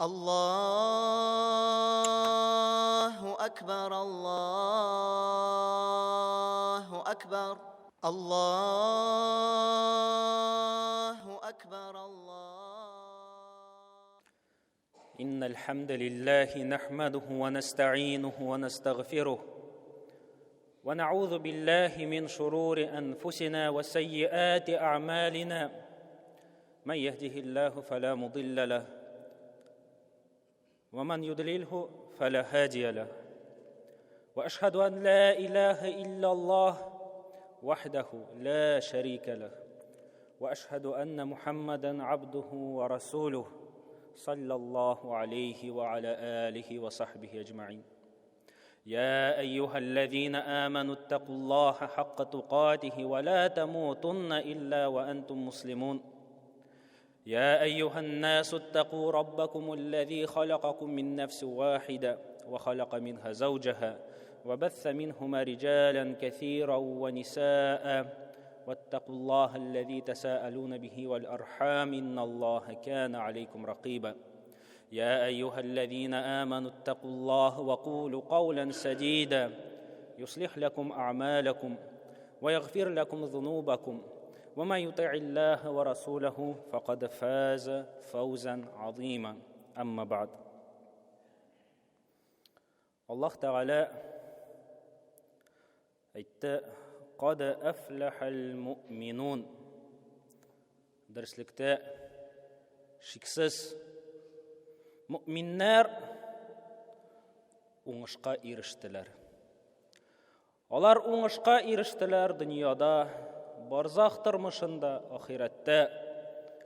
الله أكبر، الله أكبر، الله أكبر، الله. إن الحمد لله نحمده ونستعينه ونستغفره، ونعوذ بالله من شرور أنفسنا وسيئات أعمالنا. من يهده الله فلا مضل له، ومن يضلله فلا هادي له. وأشهد أن لا إله إلا الله وحده لا شريك له، وأشهد أن محمدا عبده ورسوله صلى الله عليه وعلى آله وصحبه أجمعين. يا أيها الذين آمنوا اتقوا الله حق تقاته ولا تموتن إلا وأنتم مسلمون. يا أيها الناس اتقوا ربكم الذي خلقكم من نفس واحدة وخلق منها زوجها وبث منهما رجالا كثيرا ونساء، واتقوا الله الذي تساءلون به والأرحام إن الله كان عليكم رقيبا. يا أيها الذين آمنوا اتقوا الله وقولوا قولا سديدا يصلح لكم أعمالكم ويغفر لكم ذنوبكم، ومن يطع الله ورسوله فقد فاز فوزا عظيما. أما بعد. Аллаһ Тәгалә әйтте: «Кад әфләхәл муъминун». Дөреслектә, шиксез, мөэминнәр уңышка ирештеләр. Алар уңышка ирештеләр дөньяда, барзах тормышында, ахирәттә,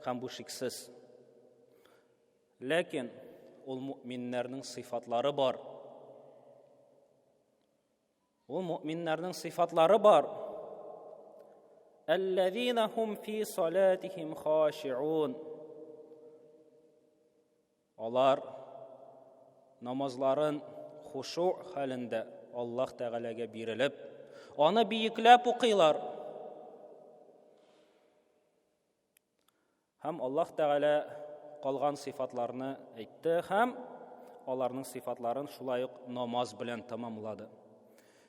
һәм бу шиксез. Ләкин ул мөэминнәрнең сыйфатлары бар. Ул мөэминнәрнең сыйфатлары бар. Әлләзина хум фи салатихим хашиун. Алар намазларын хушу хәлендә Аллаһ Тәгаләгә бирелеп, аны биекләп укыйлар. Һәм Аллаһ Тәгалә калган сыйфатларны әйтте һәм аларның сыйфатларын шулай ук намаз белән тәмамлады.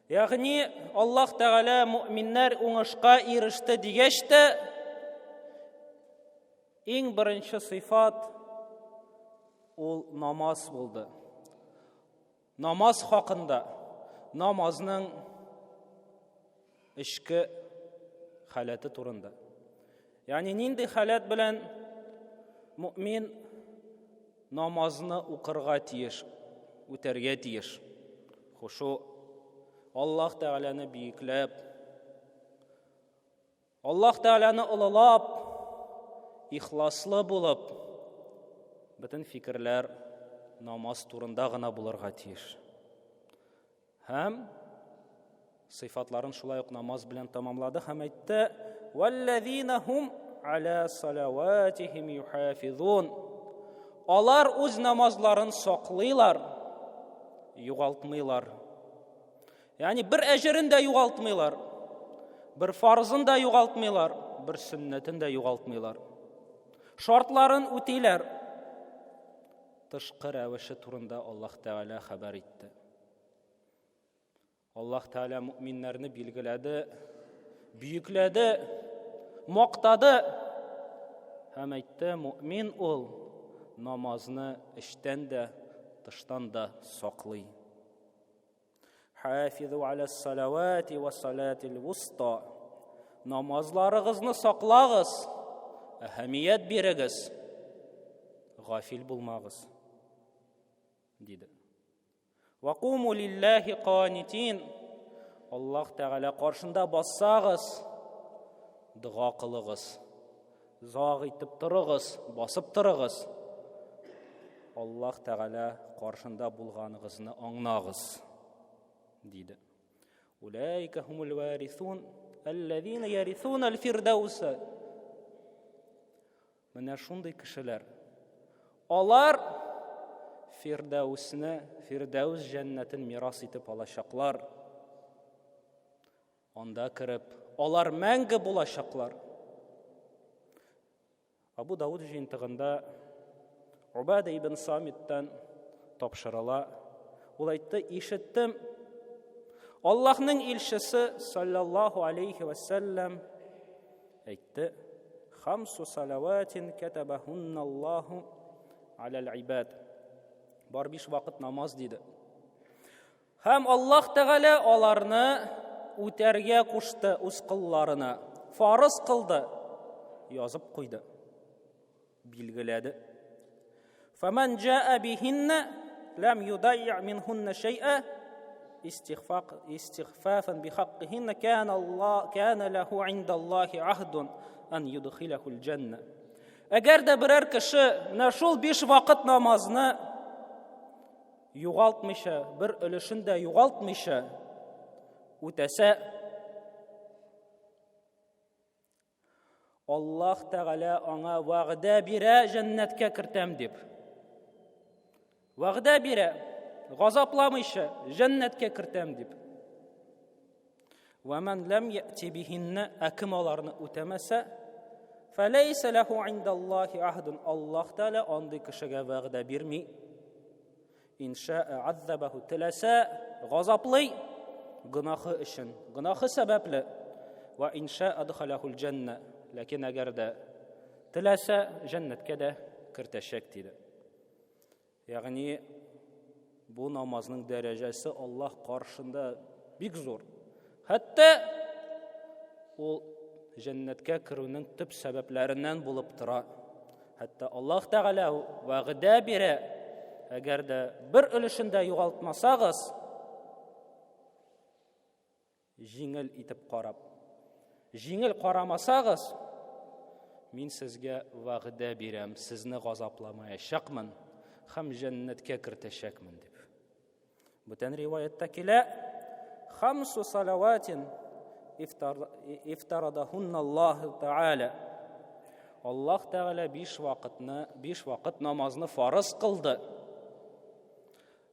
Ягъни Аллаһ Тәгалә мөэминнәр уңышка иреште дигәч тә, иң беренче сыйфат ул намаз булды. Намаз хакында, намазның эчке халәте турында. Ягъни нинди халәт белән мөмин намазны укырга тиеш, үтәргә тиеш. Хушу Аллаһ Тәгаләне биекләп, Аллаһ Тәгаләне олылап, ихласлы булып, бөтен фикерләр намаз турында гына булырга тиеш. Һәм сыйфатларын шулай ук намаз белән тәмамлады һәм әйтте: "Валлазина хум аля салаватихим юхафизун". Алар үз намазларын саклыйлар, югалтмыйлар. Ягъни бер әҗерен дә югалтмыйлар, бер фарызын да югалтмыйлар, бер сөннәтен дә югалтмыйлар. Шартларын үтиләр. Тышкы рәвеше турында Аллаһ Тәгалә хәбәр итте. Аллаһ Тәгалә мөминнәрне билгеләде, бөекләде, мактады һәм әйтте: мөмин ул намазны эчтән дә, тыштан да саклый. Хафизу аля салавати ва салатил вуста. Намазларыгызны саклагыз, әһәмият бирегез, гафил булмагыз, диде. Вакуму лиллахи канитин. Аллаһ Тәгалә каршында бассагыз, дога кылыгыз. Заг итеп торыгыз, басып торыгыз. Аллаһ Тәгалә каршында булганыгызны аңнагыз, диде. Улайка хумул варисун, аллазина ярисун аль-фирдауса. Менә шундый кешеләр. Алар Фирдәүсне, Фирдәүс җәннәтен мирас итеп алачаклар. Анда кереп, алар мәңге булачаклар. Абу Дауд җыентыгында Убада ибн Самиттан тапшырыла. Ул әйтте, ишеттем. Аллаһның илчесе саллаллаһу алейхи ва саллям әйтте: "Хамсу салаватин катабахунна Аллаһу алал ибад." Бар биш вакыт намаз диде. Һәм Аллаһ Тәгалә аларны үтәргә кушты үз кылларына. Фарыз кылды, язып куйды. Билгеләде. Фаман җаа бихинна лам юдайя минхунна шәй'a истихфак истихфафан бихаккихинна кана Аллах кана лаху инда Аллахи ахдун ан юдхилаху аль-джанна. Әгәр дә берәр кеше менә шул биш вакыт намазны югалтмыйча, бер өлешен дә югалтмыйча үтәсә, Аллаһ Тәгалә аңа вәгъдә бирә, җәннәткә кертәм дип. Вәгъдә бирә, газапламыйча җәннәткә кертәм дип. Вә ман ләм яти бихинна, ә кем аларны үтәмәсә, фәләйсә ләху индаллахи ахдун, Аллаһ Тәгалә андый кешегә вәгъдә бирми. Иншаа аззабаху, теләсә газаплый гөнаһы өчен, гөнаһы сәбәпле. Ва иншаа адхалахул җәннә, ләкин әгәр дә теләсә җәннәткә дә кертәчәк диде. Ягъни бу намазның дәрәҗәсе Аллаһ каршында бик зур. Хәтта ул җәннәткә керүнең төп сәбәпләреннән булып тора. Хәтта Аллаһ Тәгалә вәгъдә бирә, әгәр дә бер өлешен дә югалтмасагыз, Җиңел итеп карап. Җиңел карамасагыз, мин сезгә вәгъдә бирәм, сезне газапламаячакмын һәм җәннәткә кертәчәкмен дип. Бүтән риваятта килә, хамсу салаватин ифтарадахунна Аллаһ Тааля. Аллаһ Тәгалә биш вакытны, биш вакыт намазны фарыз кылды.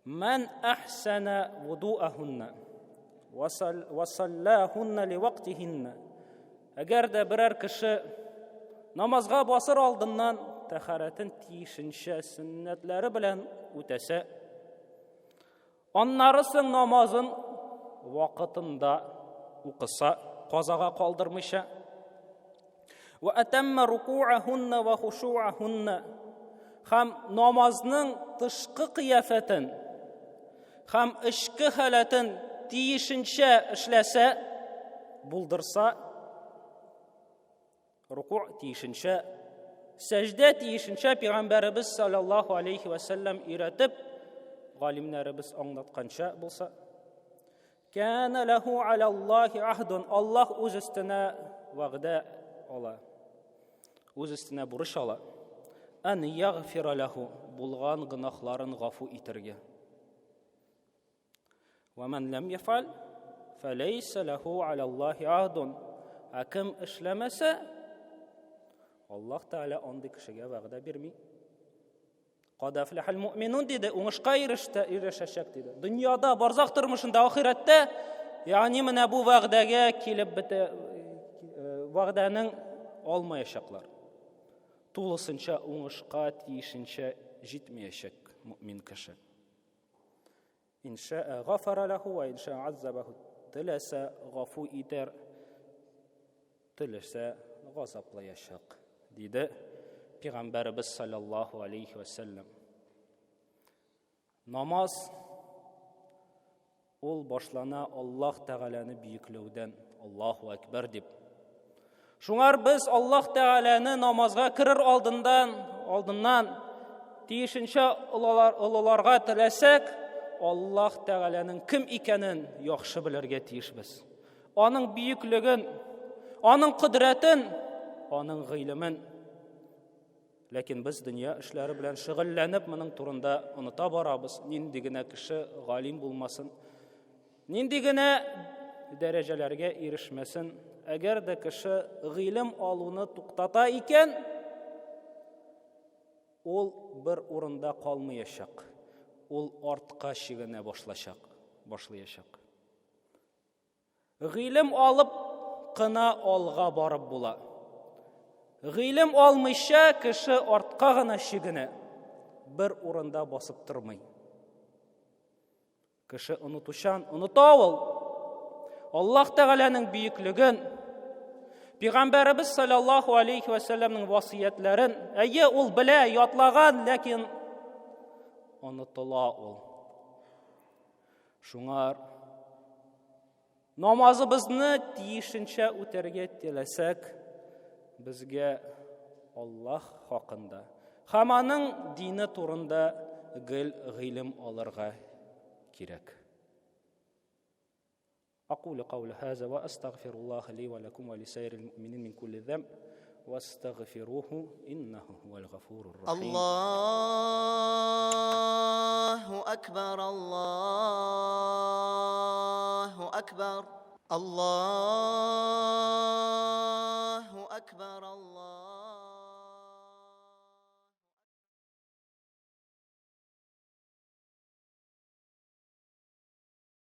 Ман әхсәнә вудуахунна ва саллахунна ливактихинна. Әгәр дә берәр кеше намазга басыр алдыннан тәхәрәтен тиешенчә сөннәтләре белән үтәсә, аннары соң намазын вакытында укыса, казага калдырмыйча, Ва атамма рукуахунна ва хушуахунна. Һәм намазның тышкы кыяфәтен һәм эчке халәтен тиешенчә эшләсә, булдырса, руку тиешенчә, сәҗдә тиешенчә пәйгамбәребез саллаллаһу алейхи ва сәлләм өйрәтеп, галимнәребез аңлатканча булса, Кәнә ләһу алаллаһи аһдун. Аллаһ үз өстенә вәгъдә ала. Үз өстенә бурыч ала. Ан ягфира ләһу булган гөнаһларын гафу итәргә. Ва ман ләм яфал фәләйсә ләһу алаллаһи аһдун. Ә кем эшләмәсә, Аллаһ Тәгалә андый кешегә вәгъдә бирми. Кад әфләхәл муъминун диде, уңышка иреште, ирешәчәк диде. Дөньяда, барзах тормышында, ахирәттә, ягъни менә бу вәгъдәгә килеп бетә, э, вәгъдәнең алмаячаклар. Тулысынча уңышка тиешенчә җитмәячәк мөмин кеше. Иншаа гафара лаху ва иншаа аззабаху. Теләсә гафу итәр, теләсә газаплаячак, диде Пәйгамбәребез саллаллаһу алейхи ва сәлләм. Намаз ул башлана Аллаһ Тәгаләне бөекләүдән, Аллаһу әкбәр дип. Шуңар без Аллаһ Тәгаләне намазга керер алдыннан, алдыннан тиешенчә олылар, олыларга теләсәк, Аллаһ Тәгаләнең кем икәнен яхшы белергә тиешбез. Аның бөеклеген, аның кодрәтен, аның гыйлемен. Ләкин без дөнья эшләре белән шөгыльләнеп, моның турында оныта барабыз. Нинди генә кеше галим булмасын, нинди генә дәрәҗәләргә ирешмәсен, әгәр дә кеше гыйлем алуны туктата икән, ул бер урында калмаячак. Ул артка чигенә башлачак, башлаячак. Гыйлем алып кына алга барып була. Гыйлем алмыйча кеше артка гына чигенә. бер урында басып тормый. Кеше онытучан, оныта ул. Аллаһ Тәгаләнең бөеклеген, Пәйгамбәребез саллаллаһу алейхи ва сәлләмнең васыятьләрен, әйе, ул белә, ятлаган, ләкин онытыла ул. Шуңар намазыбызны тиешенчә үтәргә теләсәк, безгә Аллаһ хакында һәм аның дине турында гел гыйлем алырга кирәк. أقول قول هذا وأستغفر الله لي ولكم ولسائر المؤمنين من كل ذنب واستغفروه إنه هو الغفور الرحيم. الله أكبر، الله أكبر، الله